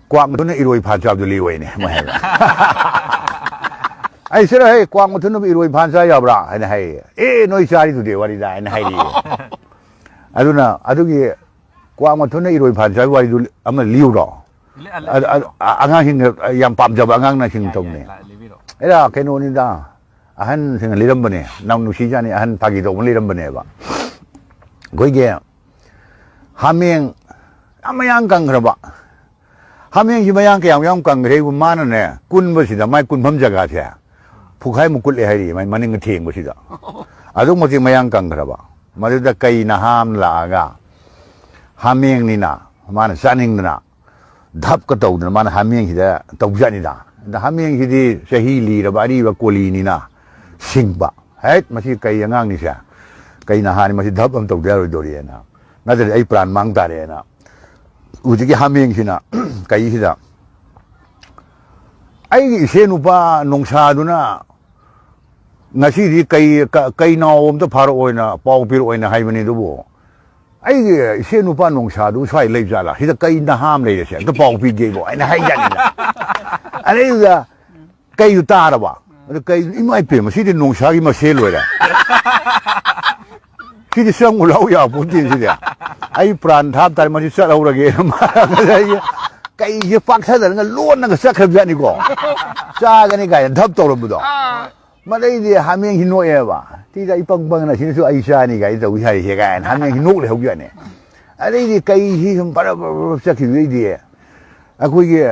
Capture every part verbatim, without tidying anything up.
"ꯀ꯭ꯋꯥꯛ ꯃꯊꯨꯟꯅ ꯏꯔꯣꯏ ꯐꯥꯟ ꯆꯥꯕꯗꯨ ꯂꯤꯌꯣꯏꯅꯦ" ꯃꯣꯏ ꯍꯥꯏꯕ꯫ ꯑꯩ, "ꯁꯤꯔ ꯍꯦ, ꯀ꯭ꯋꯥꯛ ꯃꯊꯨꯟꯅꯕꯨ ꯏꯔꯣꯏ ꯐꯥꯟ ꯆꯥ ꯌꯥꯕ꯭ꯔꯥ?" ꯍꯥꯏꯅ ꯍꯥꯏꯌꯦ꯫ "ꯑꯦ, ꯅꯣꯏ ꯆꯥꯔꯤꯗꯨꯗꯤ ꯋꯥꯔꯤꯗ" ꯍꯥꯏꯅ ꯍꯥꯏꯔꯤꯌꯦ꯫ ꯑꯗꯨꯅ ꯑꯗꯨꯒꯤ ꯀ꯭ꯋꯥꯛ ꯃꯊꯨꯟꯅ ꯏꯔꯣꯏ ꯐꯥꯟ ꯆꯥꯕꯒꯤ ꯋꯥꯔꯤꯗꯨ ꯑꯃ ꯂꯤꯌꯨꯔꯣ? ꯂꯤ-, ꯑ, ꯂꯤ-, ꯑ, ꯂꯤꯔꯣ꯫ ꯑ, ꯑꯉꯥꯡꯁꯤꯡꯅ ꯌꯥꯝ ꯄꯥꯝꯖꯕ ꯑꯉꯥꯡꯅ ꯁꯤꯡ ꯌꯥꯏ, ꯇꯧꯅꯦ꯫ ꯌꯥꯏ, ꯂꯤ-, ꯂꯤꯕꯤꯔꯣ꯫ ꯑꯦꯔꯥ, ꯀꯩꯅꯣꯅꯤꯗ, ꯑꯍꯟꯁꯤꯡꯅ ꯂꯤꯔꯝꯕꯅꯦ, ꯌꯥꯝ ꯅꯨꯡꯁꯤꯖꯥꯠꯅꯤ, ꯑꯍꯟ ꯐꯥꯒꯤ ꯇꯧꯕꯅ ꯂꯤꯔꯝꯕꯅꯦꯕ꯫ ꯑꯩꯈꯣꯏꯒꯤ ꯍꯥꯃꯦꯡ ꯌꯥꯝ ꯃꯌꯥꯡ ꯀꯪꯈ꯭ꯔꯕ, ꯍꯥꯃꯦꯡꯁꯤ ꯃꯌꯥꯡ ꯀꯌꯥꯝ ꯌꯥꯝ ꯀꯪꯈ꯭ꯔꯦꯕꯨ, ꯃꯥꯅꯅꯦ, ꯀꯨꯟꯕꯁꯤꯗ ꯃꯥꯏ ꯀꯨꯟꯐꯝ ꯖꯒꯥꯁꯦ ꯄꯨꯈꯥꯏꯃꯨꯛ ꯀꯨꯠꯂꯦ ꯍꯥꯏꯔꯤ, ꯃꯥꯏ ꯃꯅꯤꯡ ꯊꯦꯡꯕꯁꯤꯗ꯫ ꯑꯗꯨꯛ ꯃꯇꯤꯛ ꯃꯌꯥꯡ ꯀꯪꯈ꯭ꯔꯕ꯫ ꯃꯗꯨꯗ ꯀꯩ ꯅꯍꯥ ꯑꯃ ꯂꯥꯛꯑꯒ, ꯍꯥꯃꯦꯡꯅꯤꯅ ꯃꯥꯅ ꯆꯥꯅꯤꯡꯗꯅ ꯙꯞꯀ ꯇꯧꯗꯅ ꯃꯥꯅ ꯍꯥꯃꯦꯡꯁꯤꯗ ꯇꯧꯖꯥꯠꯅꯤꯗ꯫ ꯑꯗ ꯍꯥꯃꯦꯡꯁꯤꯗꯤ ꯆꯍꯤ ꯂꯤꯔꯕ ꯑꯔꯤꯕ ꯀꯣꯂꯤꯅꯤꯅ ꯁꯤꯡꯕ꯫ "ꯍꯦꯠ, ꯃꯁꯤ ꯀꯩ ꯑꯉꯥꯡꯅꯤꯁꯦ? ꯀꯩ ꯅꯍꯥꯅꯤ, ꯃꯁꯤ ꯙꯞ ꯑꯃ ꯇꯧꯗ ꯌꯥꯔꯣꯏꯗꯧꯔꯤꯑꯅ, ꯅꯠꯇ꯭ꯔꯗꯤ ꯑꯩ ꯄ꯭ꯔꯥꯟ ꯃꯥꯡ ꯇꯥꯔꯦꯅ" ꯍꯧꯖꯤꯛꯀꯤ ꯍꯥꯃꯦꯡꯁꯤꯅ ꯀꯩꯁꯤꯗ, "ꯑꯩꯒꯤ ꯏꯆꯦ ꯅꯨꯄꯥ ꯅꯣꯡꯁꯥꯗꯨꯅ ꯉꯁꯤꯗꯤ ꯀꯩ, ꯀ-, ꯀꯩ ꯅꯥꯎ ꯑꯝꯇ ꯐꯥꯔꯛꯑꯣꯏꯅ ꯄꯥꯎ ꯄꯤꯔꯛꯑꯣꯏꯅ ꯍꯥꯏꯕꯅꯤ, ꯑꯗꯨꯕꯨ ꯑꯩꯒꯤ ꯏꯆꯦ ꯅꯨꯄꯥ ꯅꯣꯡꯁꯥꯗꯨ ꯁ꯭ꯋꯥꯏ ꯂꯩꯕ ꯖꯥꯠꯂꯥ? ꯁꯤꯗ ꯀꯩ ꯅꯍꯥ ꯑꯃ ꯂꯩꯔꯁꯦ, ꯑꯝꯇ ꯄꯥꯎ ꯄꯤꯒꯦꯕꯣ" ꯍꯥꯏꯅ ꯍꯥꯏꯖꯥꯠꯅꯤꯗ꯫ ꯑꯗꯩꯗꯨꯗ ꯀꯩꯗꯨ ꯇꯥꯔꯕ꯫ ꯑꯗꯨ ꯀꯩ, "ꯏꯃꯥ ꯏꯄꯦꯝꯃ, ꯁꯤꯗꯤ ꯅꯣꯡꯁꯥꯒꯤ ꯃꯁꯦꯜ ꯑꯣꯏꯔꯦ꯫ ꯁꯤꯗꯤ ꯆꯪꯉꯨ ꯂꯥꯎ ꯌꯥꯄꯣꯟꯇꯦ ꯁꯤꯗꯤ꯫ ꯑꯩ ꯄ꯭ꯔꯥꯟ ꯊꯥꯞ ꯇꯥꯔꯦ, ꯃꯁꯤ ꯆꯠꯍꯧꯔꯒꯦꯅ" ꯃꯥ ꯉꯁꯥꯏꯒꯤ ꯀꯩꯁꯦ ꯄꯥꯛꯊꯗꯅꯒ ꯂꯣꯟꯅꯒ ꯆꯠꯈ꯭ꯔꯕꯖꯥꯠꯅꯤꯀꯣ꯫ "ꯆꯥꯒꯅꯤ" ꯀꯥꯏꯅ ꯙꯞ ꯇꯧꯔꯝꯕꯗꯣ꯫ ꯃꯗꯩꯗꯤ ꯍꯥꯃꯦꯡꯁꯤ ꯅꯣꯛꯑꯦꯕ꯫ "ꯁꯤꯗ ꯏꯄꯪ ꯄꯪꯅ ꯁꯤꯅꯁꯨ ꯑꯩ ꯆꯥꯅꯤ ꯀꯥꯏꯅ ꯇꯧꯏ ꯍꯥꯏꯔꯤꯁꯦ" ꯀꯥꯏꯅ ꯍꯥꯃꯦꯡꯁꯤ ꯅꯣꯛ ꯂꯩꯍꯧꯖꯥꯠꯅꯤ꯫ ꯑꯗꯩꯗꯤ ꯀꯩꯁꯤ ꯁꯨꯝ ꯕꯔ ꯕꯔ ꯕꯔ ꯆꯠꯈꯤꯕꯗꯩꯗꯤ ꯑꯩꯈꯣꯏꯒꯤ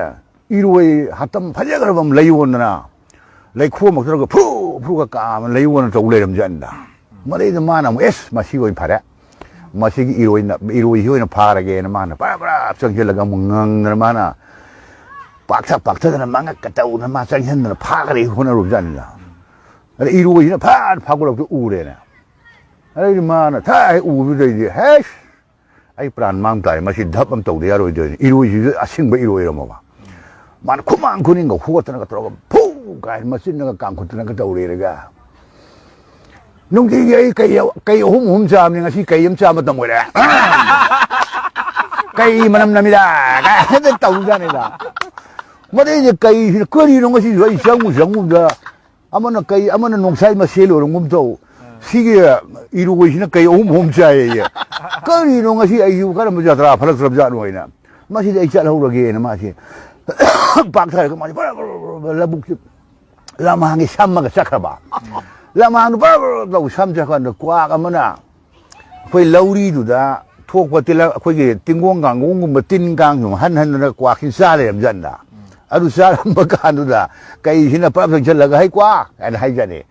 ꯏꯔꯣꯏ ꯍꯥꯇꯝ ꯐꯖꯈ꯭ꯔꯕ ꯑꯃ ꯂꯩꯌꯣꯟꯗꯅ ꯂꯩꯈꯣꯝ ꯃꯛꯇꯒ ꯐ꯭ꯔꯨ ꯐ꯭ꯔꯨꯒ ꯀꯥꯝꯃ ꯂꯩꯌꯣꯟꯅ ꯇꯧ ꯂꯩꯔꯝꯖꯥꯠꯅꯤꯗ꯫ ꯃꯗꯩꯗ ꯃꯥꯅ ꯑꯃꯨꯛ, "ꯑꯦꯁ, ꯃꯁꯤ ꯑꯣꯏ ꯐꯔꯦ, ꯃꯁꯤꯒꯤ ꯏꯔꯣꯏꯅ, ꯏꯔꯣꯏꯁꯤ ꯑꯣꯏꯅ ꯐꯥꯔꯒꯦꯅ" ꯃꯥꯅ ꯕꯔꯥ ꯕꯔꯥ ꯆꯪꯁꯤꯜꯂꯒ ꯑꯃꯨꯛ ꯉꯪꯗꯅ ꯃꯥꯅ ꯄꯥꯛꯊ ꯄꯥꯛꯊꯗꯅ ꯃꯉꯛꯀ ꯇꯧꯗꯅ ꯃꯥ ꯆꯪꯁꯤꯟꯗꯅ ꯐꯥꯈ꯭ꯔꯦ ꯍꯣꯠꯅꯔꯨꯕꯖꯥꯠꯅꯤꯗ꯫ ꯑꯗ ꯏꯔꯣꯏꯁꯤꯅ ꯐꯠ ꯐꯥꯒꯠꯂꯛꯇ ꯎꯔꯦꯅꯦ꯫ ꯑꯗꯩꯗꯤ ꯃꯥꯅ ꯊꯥꯏ ꯎꯕꯗꯩꯗꯤ, "ꯍꯦꯁ, ꯑꯩ ꯄ꯭ꯔꯥꯟ ꯃꯥꯡ ꯇꯥꯔꯦ, ꯃꯁꯤ ꯙꯞ ꯑꯃ ꯇꯧꯗ ꯌꯥꯔꯣꯏꯗꯣꯏꯅꯤ"꯫ ꯏꯔꯣꯏꯁꯤꯁꯨ ꯑꯁꯤꯡꯕ ꯏꯔꯣꯏꯔꯝꯃꯕ꯫ ꯃꯥꯅ ꯈꯨꯃꯥꯡ ꯈꯨꯅꯤꯡꯒ ꯍꯣꯠꯇꯅꯒ ꯇꯧꯔꯒ ꯐꯨ ꯀꯥꯏꯅ ꯃꯆꯤꯟꯅꯒ ꯀꯥꯝꯈꯠꯇꯅꯒ ꯇꯧꯔꯦꯔꯒ, "ꯅꯨꯡꯇꯤꯒꯤ ꯑꯩ ꯀꯩ, ꯀꯩ ꯑꯍꯨꯝ ꯑꯍꯨꯝ ꯆꯥꯕꯅꯤ, ꯉꯁꯤ ꯀꯩ ꯑꯃ ꯆꯥ ꯃꯇꯝ ꯑꯣꯏꯔꯦ"꯫ "ꯀꯩ ꯃꯅꯝ ꯅꯝꯃꯤꯔꯥ?" ꯀꯥꯏꯅ ꯇꯧꯖꯥꯠꯅꯤꯗ꯫ ꯃꯗꯩꯗꯤ ꯀꯩꯁꯤꯅ ꯀꯔꯤꯅꯣ ꯉꯁꯤꯁꯨ ꯑꯩ ꯆꯪꯉꯨ ꯆꯪꯉꯨꯕꯗ ꯑꯃꯅ ꯀꯩ, ꯑꯃꯅ ꯅꯣꯡꯁꯥꯏ ꯃꯁꯦꯜ ꯑꯣꯏꯔꯝꯒꯨꯝ ꯇꯧ꯫ ꯁꯤꯒꯤ ꯏꯔꯣꯏꯁꯤꯅ ꯀꯩ ꯑꯍꯨꯝ ꯑꯍꯨꯝ ꯆꯥꯏꯌꯦ꯫ ꯀꯔꯤꯅꯣ ꯉꯁꯤ ꯑꯩꯁꯤꯕꯨ ꯀꯔꯝꯕ ꯖꯇ꯭ꯔꯥ ꯐꯠꯂꯛꯇ꯭ꯔꯕꯖꯥꯠꯅꯣ ꯍꯥꯏꯅ꯫ ꯃꯁꯤꯗꯤ ꯑꯩ ꯆꯠꯍꯧꯔꯒꯦꯅ ꯃꯥꯁꯤ ꯄꯥꯛꯊꯔꯒ ꯃꯥꯁꯤ ꯕꯔ ꯕꯔ ꯕꯔ ꯕꯔ ꯂꯧꯕꯨꯛꯁꯤ ꯂꯝꯍꯥꯡꯒꯤ ꯁꯝꯃꯒ ꯆꯠꯈ꯭ꯔꯕ꯫ ꯂꯝꯍꯥꯡꯗꯨ ꯕꯔ ꯕꯔ ꯇꯧ ꯁꯝ ꯆꯠꯈ꯭ꯔꯀꯥꯟꯗ ꯀ꯭ꯋꯥꯛ ꯑꯃꯅ ꯑꯩꯈꯣꯏ ꯂꯧꯔꯤꯗꯨꯗ ꯊꯣꯛꯄ ꯇꯤꯜꯂꯛ, ꯑꯩꯈꯣꯏꯒꯤ ꯇꯤꯡꯒꯣꯡ ꯀꯥꯡꯒꯣꯡꯒꯨꯝꯕ ꯇꯤꯟ ꯀꯥꯡꯁꯨ ꯍꯟ ꯍꯟꯗꯅ ꯀ꯭ꯋꯥꯛꯁꯤ ꯆꯥ ꯂꯩꯔꯝꯖꯥꯠꯅꯤꯗ꯫ ꯑꯗꯨ ꯆꯥꯔꯝꯕ ꯀꯥꯟꯗꯨꯗ ꯀꯩꯁꯤꯅ ꯄꯨꯂꯞ ꯆꯪꯁꯤꯜꯂꯒ, "ꯍꯩ ꯀ꯭ꯋꯥ" ꯍꯥꯏꯅ ꯍꯥꯏꯖꯥꯠꯅꯤ꯫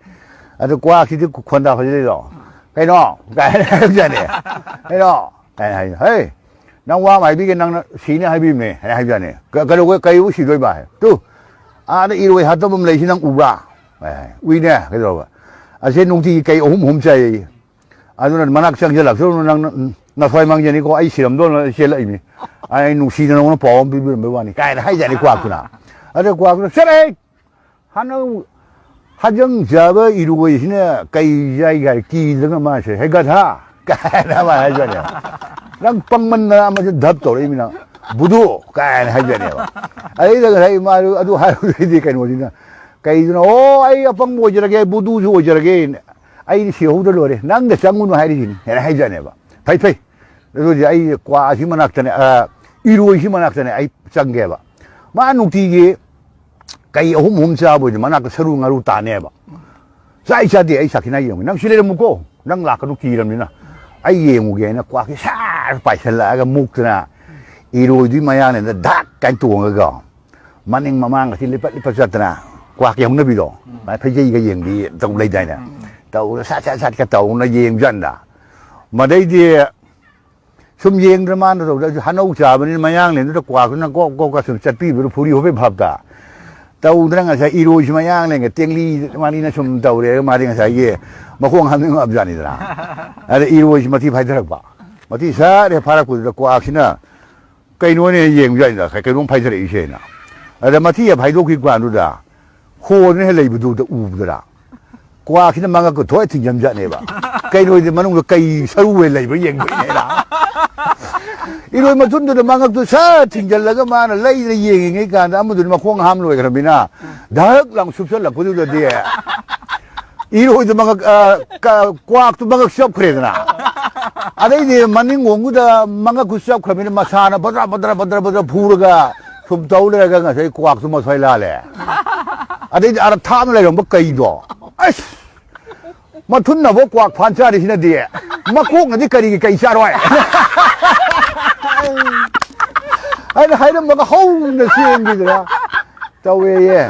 ꯑꯗꯨ ꯀ꯭ꯋꯥꯛꯁꯤꯗꯤ ꯈꯣꯟꯗꯥ ꯐꯖꯅ ꯂꯩꯗꯣ꯫ "ꯀꯩꯅꯣ?" ꯀꯥꯏꯅ ꯍꯥꯏꯔꯝꯖꯥꯠꯅꯤ꯫ "ꯀꯩꯅꯣ?" ꯀꯥꯏꯅ ꯍꯥꯏ꯫ "ꯍꯩ, ꯅꯪ ꯋꯥ ꯑꯃ ꯍꯥꯏꯕꯤꯒꯦ, ꯅꯪꯅ ꯁꯤꯅꯤ ꯍꯥꯏꯕꯤꯕꯅꯦ" ꯍꯥꯏꯅ ꯍꯥꯏꯕꯖꯥꯠꯅꯤ꯫ "ꯀ-, ꯀꯩꯗꯧꯕ, ꯀꯩꯕꯨ ꯁꯤꯗꯣꯏꯕ?" ꯍꯥꯏ꯫ "ꯇꯨ, ꯑꯥꯗ ꯏꯔꯣꯏ ꯍꯥꯠꯇꯕ ꯑꯃ ꯂꯩꯁꯤ ꯅꯪ ꯎꯕ꯭ꯔꯥ?" ꯍꯥꯏ, ꯍꯥꯏ꯫ "ꯎꯏꯅꯦ, ꯀꯩꯗꯧꯔꯕ?" "ꯑꯁꯦ ꯅꯨꯡꯇꯤꯒꯤ ꯀꯩ ꯑꯍꯨꯝ ꯑꯍꯨꯝ ꯆꯥꯏꯌꯦ꯫ ꯑꯗꯨꯅ ꯃꯅꯥꯛ ꯆꯪꯁꯤꯜꯂꯛꯁꯅꯨ, ꯅꯪ ꯅ-, ꯅꯊ꯭ꯋꯥꯏ ꯃꯥꯡꯖꯅꯤꯀꯣ, ꯑꯩ ꯁꯤꯔꯝꯗꯣꯅ ꯆꯦꯜꯂꯛꯏꯅꯤ꯫ ꯑꯩ ꯅꯨꯡꯁꯤꯗꯅ ꯅꯉꯣꯟꯗ ꯄꯥꯎ ꯑꯃ ꯄꯤꯕꯤꯔꯝꯕꯩ ꯋꯥꯅꯤ" ꯀꯥꯏꯅ ꯍꯥꯏꯖꯥꯠꯅꯤ ꯀ꯭ꯋꯥꯛꯇꯨꯅ꯫ ꯑꯗ ꯀ꯭ꯋꯥꯛꯇꯨꯅ, "ꯆꯠꯂꯍꯦ! ꯍꯅꯧ ꯍꯖꯪ ꯆꯥꯕ ꯏꯔꯣꯏꯁꯤꯅ ꯀꯩ ꯆꯥꯏ ꯀꯥꯏ ꯀꯤꯗꯅ ꯃꯥꯁꯦ, ꯍꯦ ꯒꯙꯥ!" ꯀꯥꯏꯅ ꯃꯥ ꯍꯥꯏꯖꯥꯠꯅꯦꯕ꯫ "ꯅꯪ ꯄꯪꯃꯟꯗꯅ ꯑꯃꯁꯨ ꯙꯞ ꯇꯧꯔꯛꯏꯃꯤꯅ, ꯕꯨꯙꯨ!" ꯀꯥꯏꯅ ꯍꯥꯏꯖꯥꯠꯅꯦꯕ꯫ ꯑꯗꯩꯗ ꯉꯁꯥꯏ ꯃꯥꯗꯨ ꯑꯗꯨ ꯍꯥꯏꯔꯨꯔꯗꯤ ꯀꯩꯅꯣꯁꯤꯅ, ꯀꯩꯗꯨꯅ, "ꯑꯣ, ꯑꯩ ꯑꯄꯪꯕ ꯑꯣꯏꯖꯔꯒꯦ, ꯕꯨꯙꯨꯁꯨ ꯑꯣꯏꯖꯔꯒꯦ, ꯑꯩꯗꯤ ꯁꯤꯍꯧꯗ ꯂꯣꯏꯔꯦ, ꯅꯪꯗ ꯆꯪꯉꯨꯅꯨ ꯍꯥꯏꯔꯤꯁꯤꯅꯤ" ꯍꯥꯏꯅ ꯍꯥꯏꯖꯥꯠꯅꯦꯕ꯫ "ꯐꯩ, ꯐꯩ, ꯑꯗꯨꯗꯤ ꯑꯩ ꯀ꯭ꯋꯥ ꯑꯁꯤ ꯃꯅꯥꯛꯇꯅꯦ, ꯑ, ꯏꯔꯣꯏꯁꯤ ꯃꯅꯥꯛꯇꯅꯦ ꯑꯩ ꯆꯪꯒꯦꯕ"꯫ ꯃꯥ ꯅꯨꯡꯇꯤꯒꯤ ꯀꯩ ꯑꯍꯨꯝ ꯑꯍꯨꯝ ꯆꯥꯕ ꯑꯣꯏꯗꯤ ꯃꯅꯥꯛꯇ ꯁꯔꯨ ꯉꯥꯔꯨ ꯇꯥꯅꯦꯕ꯫ "ꯆꯥꯏ ꯆꯥꯗꯦ ꯑꯩ ꯁꯥꯈꯤꯅꯥ ꯌꯦꯡꯉꯨ꯫ ꯅꯪ ꯁꯤ ꯂꯩꯔꯝꯃꯨꯀꯣ꯫ ꯅꯪ ꯂꯥꯛꯀꯅꯨ ꯀꯤꯔꯝꯅꯤꯅ꯫ ꯑꯩ ꯌꯦꯡꯉꯨꯒꯦ" ꯍꯥꯏꯅ ꯀ꯭ꯋꯥꯛꯁꯤ ꯁꯥꯔ ꯄꯥꯏꯁꯜꯂꯛꯑꯒ ꯃꯨꯛꯇꯅ ꯏꯔꯣꯏꯗꯨꯒꯤ ꯃꯌꯥꯅꯦꯗ ꯙꯛ ꯀꯥꯏꯅ ꯇꯣꯡꯉꯒ ꯃꯅꯤꯡ ꯃꯃꯥꯡ ꯑꯁꯤ ꯂꯤꯄꯠ ꯂꯤꯄꯠ ꯆꯠꯇꯅ ꯀ꯭ꯋꯥꯛꯀꯤ ꯍꯧꯅꯕꯤꯗꯣ, ꯃꯥꯏ ꯐꯩꯖꯩꯒ ꯌꯦꯡꯕꯤ ꯇꯧ ꯂꯩꯗꯥꯏꯅꯦ? ꯇꯧꯔ ꯁꯠ ꯁꯠ ꯁꯠꯀ ꯇꯧꯅ ꯌꯦꯡꯖꯥꯟꯗ꯫ ꯃꯗꯩꯗꯤ ꯁꯨꯝ ꯌꯦꯡꯗ꯭ꯔ ꯃꯥꯅ ꯇꯧꯗ꯭ꯔꯁꯨ ꯍꯅꯧ ꯆꯥꯕꯅꯤꯅ ꯃꯌꯥꯡꯂꯦꯟꯗꯨꯗ ꯀ꯭ꯋꯥꯛꯇꯨꯅ ꯀꯣꯛ ꯀꯣꯛꯀ ꯁꯨꯝ ꯆꯠꯄꯤꯕꯗꯨ ꯐꯨꯔꯤ ꯍꯣꯄꯦ ꯚꯥꯞꯇ ꯇꯧꯗꯅ ꯉꯁꯥꯏ ꯏꯔꯣꯏꯁꯤ ꯃꯌꯥꯡꯂꯦꯟꯒ ꯇꯦꯡꯂꯤ ꯃꯥꯅꯤꯅ ꯁꯨꯝ ꯇꯧꯔꯦ꯫ ꯃꯥꯗꯤ ꯉꯁꯥꯏꯒꯤ ꯃꯈꯣꯡ ꯍꯥꯞꯅꯤꯡꯉꯛꯑꯕꯖꯥꯠꯅꯤꯗꯅ꯫ ꯑꯗ ꯏꯔꯣꯏꯁꯤ ꯃꯊꯤ ꯐꯥꯏꯊꯔꯛꯄ꯫ ꯃꯊꯤ ꯁꯠ ꯍꯦꯛ ꯐꯥꯔꯛꯄꯗꯨꯗ ꯀ꯭ꯋꯥꯛꯁꯤꯅ ꯀꯩꯅꯣꯅꯦ ꯌꯦꯡꯕꯖꯥꯠꯅꯤꯗ, ꯀꯩ-, ꯀꯩꯅꯣꯝ ꯐꯥꯏꯊꯔꯛꯏꯁꯦꯅ꯫ ꯑꯗ ꯃꯊꯤ ꯍꯦꯛ ꯐꯥꯏꯗꯣꯛꯈꯤꯕ ꯀꯥꯟꯗꯨꯗ ꯍꯣꯗꯅ ꯍꯦꯛ ꯂꯩꯕꯗꯨꯗ ꯎꯕꯗꯔ ꯀ꯭ꯋꯥꯛꯁꯤꯅ ꯃꯉꯛꯀ ꯊꯣꯛꯑ ꯊꯤꯡꯖꯝꯖꯥꯠꯅꯦꯕ꯫ ꯀꯩꯅꯣꯗꯤ ꯃꯅꯨꯡꯗ ꯀꯩ ꯁꯔꯨ ꯑꯣꯏꯅ ꯂꯩꯕ꯭ꯔꯥ ꯌꯦꯡꯗꯣꯏꯅꯦꯅ꯫ ꯏꯔꯣꯏ ꯃꯊꯨꯟꯗꯨꯗ ꯃꯉꯛꯇꯨ ꯁꯠ ꯊꯤꯡꯖꯤꯜꯂꯒ ꯃꯥꯅ ꯂꯩꯗ ꯌꯦꯡꯉꯤꯉꯩ ꯀꯥꯟꯗ ꯑꯃꯗꯨꯗꯤ ꯃꯈꯣꯡ ꯍꯥꯝ ꯂꯣꯏꯈ꯭ꯔꯃꯤꯅ ꯙꯛ ꯂꯥꯎ ꯁꯨꯞꯆꯜꯂꯛꯄꯗꯨꯗꯗꯤ ꯏꯔꯣꯏꯗꯨ ꯃꯉꯛ, ꯑ, ꯀ-, ꯀ꯭ꯋꯥꯛꯇꯨ ꯃꯉꯛ ꯆꯞꯈ꯭ꯔꯦꯗꯅ꯫ ꯑꯗꯩꯗꯤ ꯃꯅꯤꯡ ꯉꯣꯡꯗꯨꯗ ꯃꯉꯛꯇꯨ ꯆꯞꯈ꯭ꯔꯃꯤꯅ ꯃꯁꯥꯅ ꯕꯗ꯭ꯔ ꯕꯗ꯭ꯔ ꯕꯗ꯭ꯔ ꯕꯗ꯭ꯔ ꯐꯨꯔꯒ ꯁꯨꯝ ꯇꯧ ꯂꯩꯔꯒ ꯉꯁꯥꯏ ꯀ꯭ꯋꯥꯛꯇꯨ ꯃꯁꯣꯏ ꯂꯥꯜꯂꯦ꯫ ꯑꯗꯩꯗꯤ ꯑꯥꯗ ꯊꯥꯞꯅ ꯂꯩꯔꯝꯕ ꯀꯩꯗꯣ, ꯑꯁ! ꯃꯊꯨꯟꯅꯕꯨ ꯀ꯭ꯋꯥꯛ ꯐꯥꯟ ꯆꯥꯔꯤꯁꯤꯅꯗꯤ ꯃꯀꯣꯛꯅꯗꯤ ꯀꯔꯤꯒꯤ ꯀꯩ ꯆꯥꯔꯣꯏ? ꯑꯩꯅ ꯍꯥꯏꯔꯝꯃꯒ ꯍꯧꯅ ꯆꯦꯟꯈꯤꯗꯅ ꯇꯧꯋꯦꯌꯦ꯫